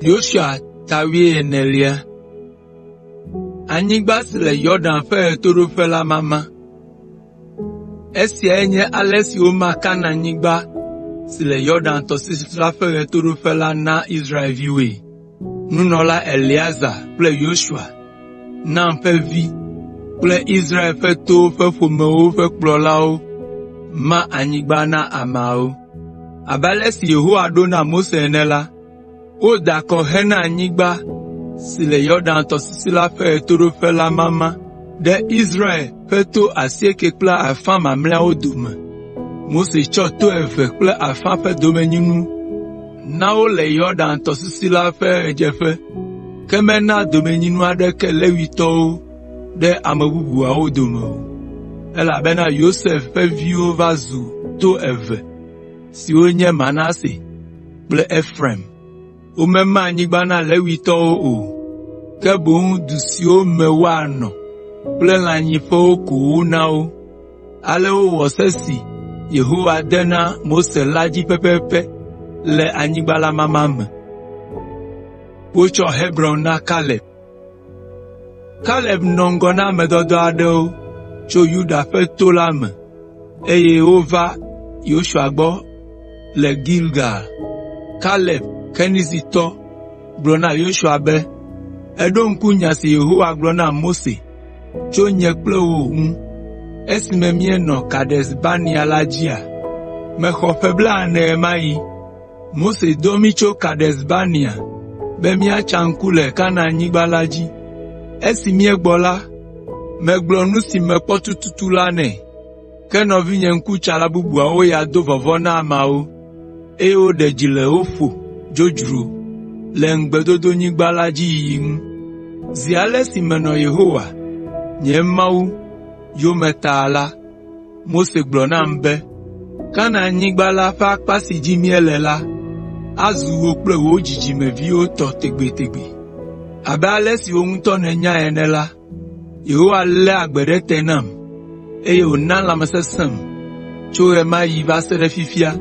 Yosua ta wuienelia. Anyigba si le Yɔdan ƒe ɣetoɖoƒe la mama. Esiae nye ale si woma Kanaanyigba si le Yɔdan tɔsisi la ƒe ɣetoɖoƒe la na Israelviwoe. Nunɔla Eleazar kple Yosua, Nun ƒe vi kple Israel ƒe towo ƒe ƒomewo ƒe kplɔlawo ma anyigba na ameawo. Abe ale si Yehowa ɖo na Mose ene la, Woda akɔ hena anyigba si le Yɔdan tɔsisi la ƒe ɣetoɖoƒe la mama ɖe Israel ƒe to asiekɛ kple afã mamlɛawo dome. Mose tsɔ to eve kple afã ƒe domenyinu na wo le Yɔdan tɔsisi la ƒe ɣedzeƒe, ke mena domenyinu aɖeke Levitɔwo ɖe ame bubuawo dome o, elabena Yosef ƒe viwo va zu to eve siwo nye Manase kple Efraim. Womema anyigba na Levitɔwo o, ke boŋ du siwo me woanɔ kple lãnyiƒewo ko wona wo. Ale wowɔ se si Yehowa de na Mose la dzi pɛpɛpɛ le anyigba la mama me. Kaleb nɔ ŋgɔ na ame dɔdɔ aɖewo tso Yuda ƒe to la me, eye wova Yosua gbɔ le Gilgal. Kaleb, Kenizitɔ, gblɔ na Yosua be, “Èɖo ŋku nya si Yehowa gblɔ na Mose tso nye kple wò ŋu esime míenɔ Kades Barnea la dzia? Mexɔ ƒe blaene ɣe ma ɣi. Mose dɔ mí tso Kades Barnea be míatsa ŋku le Kanaanyigba la dzi. Esi míegbɔ la, megblɔ nu si mekpɔ tututu la nɛ. Ke nɔvinye ŋkutsala bubuawo ya do vɔvɔ̃ na ameawo, eye woɖe dzi le wo ƒo dzodzro le Ŋugbedodonyigba la dzi yiyi ŋu. Zi ale si menɔ Yehowa, nye Mawu, yome ta la, Mose gblɔ nam be, ‘Kanaanyigba la ƒe akpa si dzi míele la azu wò kple wò dzidzimeviwo tɔ tegbetegbe.’ Abe ale si wò ŋutɔ nènyae ene la, Yehowa lé agbe ɖe te nam, eye wòna lãmesesẽm tso ɣe ma ɣi va se ɖe fifia,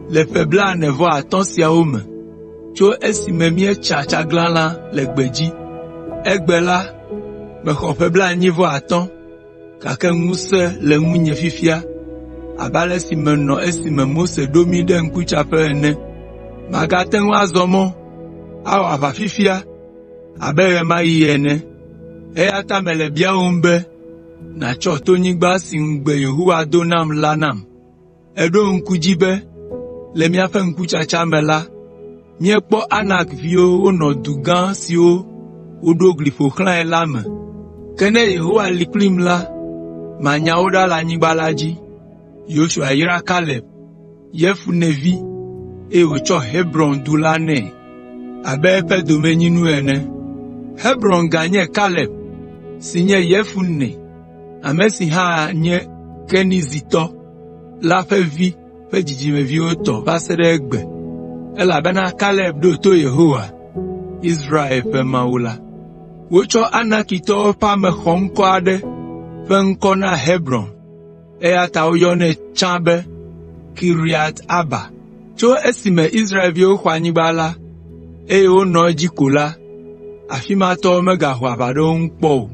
le ƒe blaene-vɔ-atɔ̃ siawo me, tso esime míetsa tsaglalã le gbedzi. Egbe la, mexɔ ƒe blaenyi-vɔ-atɔ̃, gake ŋusẽ le ŋunye fifia abe ale si menɔ esime Mose ɖo mí ɖe ŋkutsaƒe ene. Magate ŋu azɔ mɔ, awɔ aʋa fifia abe ɣe ma ɣi ene, eya ta mele biawòm be nàtsɔ tonyigba si ŋugbe Yehowa do nam la nam. Èɖo ŋku edzi be le míaƒe ŋkutsatsa me la, míekpɔ Anak viwo wonɔ du gã siwo woɖo gli ƒo xlãe la me. Ke ne Yehowa li kplim la, manya wo ɖa le anyigba la dzi.” Yosua yra Kaleb, Yefune vi, eye wòtsɔ Hebron du la nɛ abe eƒe domenyinu ene. Hebron ganye Kaleb, si nye Yefune, ame si hã nye Kenizitɔ la ƒe vi ƒe dzidzimeviwo tɔ va se ɖe egbe, elabena Kaleb ɖo to Yehowa, Israel ƒe Mawu la. Wotsɔ Anakitɔwo ƒe ame xɔŋkɔ aɖe ƒe ŋkɔ na Hebron, eya ta woyɔnɛ tsã be Kiriat Arba. Tso esime Israelviwo xɔ anyigba la, eye wonɔ edzi ko la, afi ma tɔwo megaho aʋa ɖe wo ŋu kpɔ o.